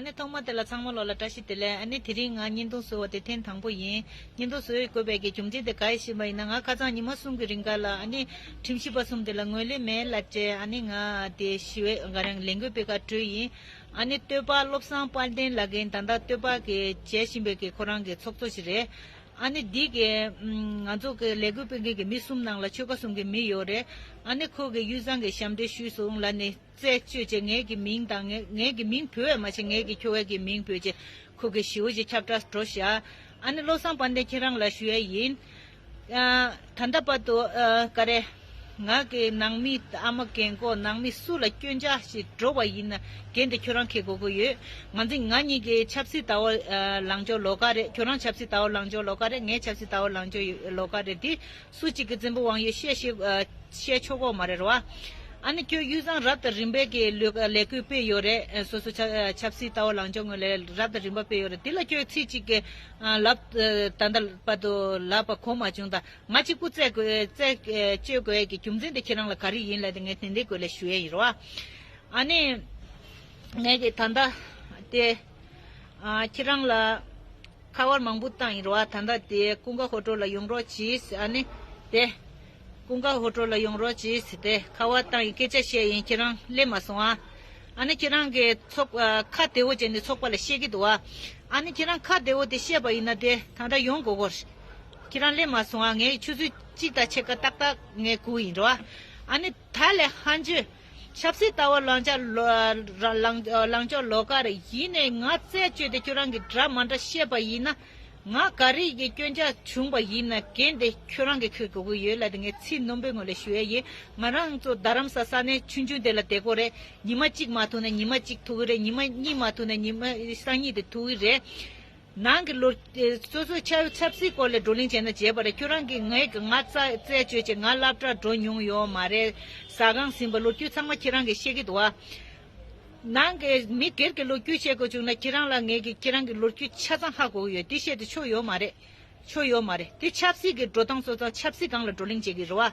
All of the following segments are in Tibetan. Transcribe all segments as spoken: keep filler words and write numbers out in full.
ཨ་ནི་ཐོག་མ་དེ་ལ་ཚང་མ་ལོ་ལ་བཀྲ་ཤིས་བདེ་ལེགས། ཨ་ནི་དེ་རིང་ང་བརྙན་ཐུང་བཟོ་བ་དེ་ཐེངས་དང་པོ་ཡིན། བརྙན་ཐུང་བཟོ་དགོས་པའི་གི་རྒྱུ་མཚན་དེ་ག་རེ་ཞུས་པ་ཡིན་ན། ང་ཁ་སང་ཉི་མ་གསུམ་གྱི་རིང་ག་ལ་ཨ་ནི་ཁྲིམས་ཞིབ་པ་གསུམ་དེ་ལ་ངོས་ལེན་མེད་ལབ་བྱས། ཨ་ནི་ང་དེ་ཞི་བའི་ག་རང་ལས་འགུལ་སྤེལ་ག་འགྲོ་ཡིན། ཨ་ནི་སྟོད་པ་བློ་བཟང་དཔལ་ལྡན་ལབ་མཁན་ད་ལྟ་སྟོད་པ་གི་བྱེད་བཞིན་པའི་གི་ཁོ་རང་གི་ཚོགས་གཙོ་ཞིག་རེད། ཨ་ནི་འདི་གི་ང་ཚོ་གི་ལས་འགུལ་སྤེལ་མཁན་གི་མི་གསུམ་ནང་ལ་ཆོལ་ཁ་གསུམ་གི་མི་ཡོད་རེད། ཨ་ནི་ཁོ་གི་ཡུལ་བཟང་གི་ཞབས་འདྲེན་ཞུས་སོང་ལབ་ནས། རྩད་གཅོད་བྱས། ངའི་གི་མིང་དང་ངའི་ངའི་གི་མིང་བོས་མ་བྱས། ངའི་གི་ཁྱོ་གའི་གི་མིང་བོས་བྱས། ཁོ་གི་ཞི་བ་ཞིག་ཁྱབ་བསྒྲགས་འགྲོ་བཞག་ཨ་ནི་བློ་བཟང་དཔལ་ལྡན་ཁྱེད་རང་ལ་ཞུ་ཡ་ཡིན། ཨ། ད་ལྟ་བར་དུ་ཨ་ག་རེ། ང་གི་ནང་མི་ཨ་མ་རྒན་གོག་ནང་མི་སུ་ལ་སྐྱོན་ཆ་ཞིག་འགྲོ་བ་ཡིན་ན་འགན་དེ་ཁྱོད་རང་འཁྱེར་དགོས་ཀྱི་ཡོད། ང་ཚོ་ང་གཉིས་ཀྱི་ཆབ་སྲིད་ཟླ་བ་ཨ་ལངས་ཕྱོགས་ལོགས་ཀ་རེད། ཁྱོད་རང་ཆབ་སྲིད་ཟླ་བ་ལངས་ཕྱོགས་ལོགས་ཀ་རེད། ངའི་ཆབ་སྲིད་ཟླ་བ་ལངས་ཕྱོགས་ལོགས་ཀ་རེད། དེ་སུ་གཅིག་གི་བཙན་པོ་དབང་ཡོད་བཤད་ཤེས་ཨ། བཤད་ཆོག་གོ་མ་རེད་རོ། ཨ་ནི་ཁྱོད་ཡུལ་བཟང་རབ་དང་རིམ་པའི་གི་ལས་ལས་འགུལ་སྤེལ་ཡོད་རེད། སོ་སོ་ཆ་ཆབ་སྲིད་ལྟ་བ་ལངས་ཕྱོགས་ངོས་ལ་རབ་དང་རིམ་པ་སྤེལ་ཡོད་རེད། དེ་ལ་ཁྱོད་ཚིག་གཅིག་གི་ལབ་ད་ལྟ་བར་དུ་ལབ་པ་གོ་མ་བྱུང་། ད་ང་གཅིག་པུ་རྩད་རྩད་གཅོད་དགོས་ཀྱི་རྒྱུ་མཚན་དེ་ཁྱེད་རང་ལ་ག་རེ་ཡིན་ལབ་དེ་ངས་དེ་འདྲའི་སྐོར་ལ་ཞུ་ཡ་ཡིན་རོ། ཨ་ནི་ངས་ཀྱི་ད་ལྟ་དེ་ཁྱེད་རང་ལ། ཁ་པར་མང་པོ་བཏང་ཡིན་རོ། ད་ལྟ་དེ་ཀུན་དགའ་ཧོ་ཀྲོ་ལ་ཡོང་རོགས་གྱིས། ཨ་ནི་དེ་ཀུན་དགའ་ཧོ་ཀྲོ་ལ་ཡོང་རོགས་གྱིས། དེ་ཁ་པར་བཏང་ཡིན། སྐད་ཆ་བཤད་ཡིན། ཁྱེད་རང་སླེབས་མ་སོང་ཨ། ཨ་ནི་ཁྱེད་རང་གི་ཚོགས་ཁ་བདེ་བོ་བྱས་ནས་ཚོགས་པ་ལ་བཤད་ཀྱི་འདུག་ཨ། ཨ་ནི་ཁྱེད་རང་ཁ་བདེ་བོ་དེ་བཤད་པ་ཡིན་ན་དེ་ད་ལྟ་ཡོང་དགོས་གོ། ཁྱེད་རང་སླེབས་མ་སོང་ཨ། ངས་ཆུ་ཚོད་གཅིག་དང་ཕྱེད་ཀ་ཏག་ཏག་ངས་སྒུག་ཡིན་རོ། ཨ་ནི་ད་ལས་ཧན་ཇུ། ཆབ་སྲིད་ལྟ་བ་ལངས་ཕྱོགས་ལོ་ལངས་ལངས་ཕྱོགས་ལོགས་ཀ་རེད། ཡིན་ནའི་ང་རྩད་གཅོད་དེ་ཁྱོད་རང་གི་འདྲ་མ་འདྲ་བཤད་པ་ཡིན་ན། ང་ག་རེ་གི་སྐྱོན་ཆ་བྱུང་པ་ཡིན་ན་འགན་དེ་ཁྱོད་རང་གི་འཁྱེར་དགོས་ཀྱི་ཡོད་ལབ་དེ་ངས་ཚིག་རྣོན་པོའི་ངོས་ལ་ཞུ་ཡ་ཡིན། ང་རང་ཚོ་རྡ་རམ་ས་ས་གནས་ཆུང་ཆུང་དེ་ལ་བསྡད་ཀྱི་ཡོད་རེད། ཉི་མ་གཅིག་མ་ཐུག་ན་ཉི་མ་གཅིག་ཐུག་གི་རེད། ཉི་མ་གཉིས་མ་ཐུག་ན་ཉི་མ་སང་ཉིན་དེ་ཐུག་གི་རེད། ནང་གི་ལོ། སོ་སོའི་ཆབ་ཆབ་སྲིད་སྐོར་ལ་བགྲོ་གླེང་བྱས་ན་བྱས་པ་རེད། ཁྱོད་རང་གིས་ངས་ང་རྩ་རྩད་གཅོད་བྱས། ང་སློབ་གྲྭ་འགྲོ་མྱོང་ཡོད་མ་རེད། ཟ་ཁང་ཟིན་པ་ལོ་རྒྱུས་ཚང་མ་ཁྱེད་རང་གིས་ཤེས་ཀྱི་འདུག་ཨ། ནང་གི་མི་སྒེར་གྱི་ལོ་རྒྱུས་བཤད་དགོས་བྱུང་ན་ཁྱེད་རང་ལ་ངས་ཀྱི་ཁྱེད་རང་གི་ལོ་རྒྱུས་ཆ་ཚང་ཧ་གོ་གི་ཡོད། འདི་བཤད་དེ་ཆོ་ཡོད་མ་རེད། ཆོ་ཡོད་མ་རེད། དེ་ཆབ་སྲིད་ཀྱི་འགྲོ་སྟངས་སོ་སོ་ཆབ་སྲིད་སྒང་ལ་བགྲོ་གླེང་བྱེད་ཀྱི་རེད་བ།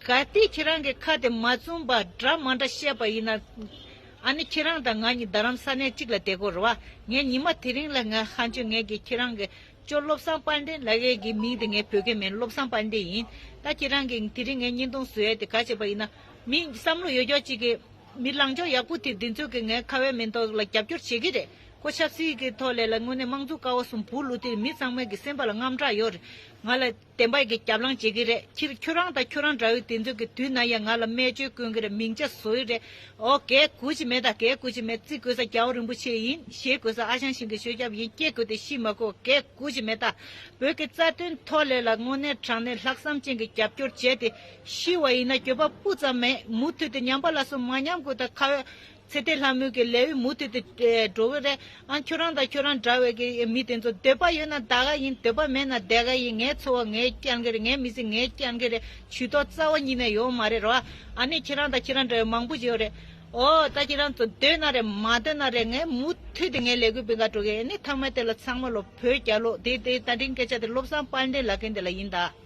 གལ་ཏེ་ཁྱེད་རང་གི་ཁ་དེ་མ་བཙུམ་པ་འདྲ་མ་འདྲ་བཤད་པ་ཡིན་ན། ཨ་ནི་ཁྱེད་རང་དང་ང་གཉིས་རྡ་རམ་ས་གནས་གཅིག་ལ་བསྡད་ཀྱི་ཡོད་རེད་བ། ངས་ཉི་མ་དེ་རིང་ལ་ང་ཧན་ཇུ་ངས་ཀྱི་ཁྱེད་རང་གི་ཅོ་བློ་བཟང་དཔལ་ལྡན་ལབ་མཁན་གྱི་མིང་དེ་ངས་བོད་སྐད་མིན། བློ་བཟང་དཔལ་ལྡན་ཡིན། ད་ཁྱེད་རང་གིས་དེ་རིང་ངས་བརྙན་ཐུང་བཟོ་ཡ་དེ་ག་བྱས་པ་ཡིན་ན། མི་བསམ་བློ་ཡོད་ཀྱོག་ཅིག་གིས་མི་ལངས་ཕྱོགས་ཡག་པོ་དེ་འདི་ཚོ་གི་ངའི་ཁ་བའི་མེ་ཏོག་ལ་རྒྱབ་སྐྱོར་བྱེད་ཀྱི་རེད། ཁོ་ཆབ་སྲིད་ཀྱི་ཐོག་ལས་ལ་དངོས་གནས་དམངས་གཙོ་ཀ་བ་གསུམ་བུ་ལུ་དེ་མི་ཚང་མའི་གི་སེམས་པ་ལ་དངངས་སྐྲག་ཡོད་རེད། ང་ལ་བདེན་པ་གི་རྒྱབ་ལངས་བྱེད་ཀྱི་རེད། ཁྱེད་ཁྱོད་རང་དང་ཁྱོད་རང་འདྲ་བའི་དེ་ཚོ་གི་དུས་ན་ཡང་ང་ལ་རྨས་སྐྱོན་བསྐུལ་གྱི་རེད། མིང་ཆ་བཟོ་ཡི་རེད། ཨོ་གས་དགོས་ཀྱི་མེད། ད་གས་དགོས་ཀྱི་མེད། བརྩི་དགོས་ས་རྒྱལ་བ་རིན་པོ་ཆེ་ཡིན། བཞེས་དགོས་ས་ཨ་ཞང་ཞིང་གི་ཤོད་རྒྱབ་ཡིན། སྐྱེ་དགོས་དེ་ཤི་མ་དགོས། གས་དགོས་ཀྱི་མེད། ད་བོད་ཀྱི་རྩ་དོན་ཐོག་ལས་ལ་དངོས་གནས་དྲང་གནས་ལྷག་བསམ་ཅན་གྱི་རྒྱབ་སྐྱོར་བྱས་ཏེ་ཤི་བ་ཡིན་ན་འགྱོད་པ་སྤུ་ཙམ་མེད། མུ་མཐུད་དེ་ཉམས་པ་སླར་གསོ་མ་ཉམས་དགོས། ད་ཁ་བའི་ཚེ་ཏེ་ལྷ་མོའི་གི་ལས་འོས་མུ་མཐུད་དུ་འགྲོ་གི་རེད། ཨ་ཁྱོད་རང་དང་ཁྱོད་རང་འདྲ་བའི་གི་མི་དེ་ཚོ་འདོད་པ་ཡོད་ན་ད་ག་ཡིན། འདོད་པ་མེད་ན་དེ་ག་ཡིན། ངའི་འཚོ་བ་ངས་བསྐྱལ་གི་རེད། ངའི་མི་ཚེ་ངས་བསྐྱལ་གི་རེད། ཇུས་གཏོགས་རྩ་བ་ཉིད་ནས་ཡོད་མ་རེད་རོ། ཨ་ནི་ཁྱེད་རང་དང་ཁྱེད་རང་འདྲ་བའི་མང་པོ་ཅིག་ཡོད་རེད། ཨོ་ད་ཁྱེད་རང་ཚོ་འདོད་ན་རེད། མ་འདོད་ན་རེད། ངས་མུ་མཐུད་དེ་ངའི་ལས་འགུལ་སྤེལ་ག་འགྲོ་གི། ཨ་ནི་ཐ་མ་དེ་ལ་ཚང་མ་ལོ་བོད་རྒྱལ་ལོ། དེ་དེ་ད་འདྲིན་སྐད་ཆ་དེ་བློ་བཟང་དཔལ་ལྡན་ལབ་མཁན་དེ་ལ་ཡིན་ད།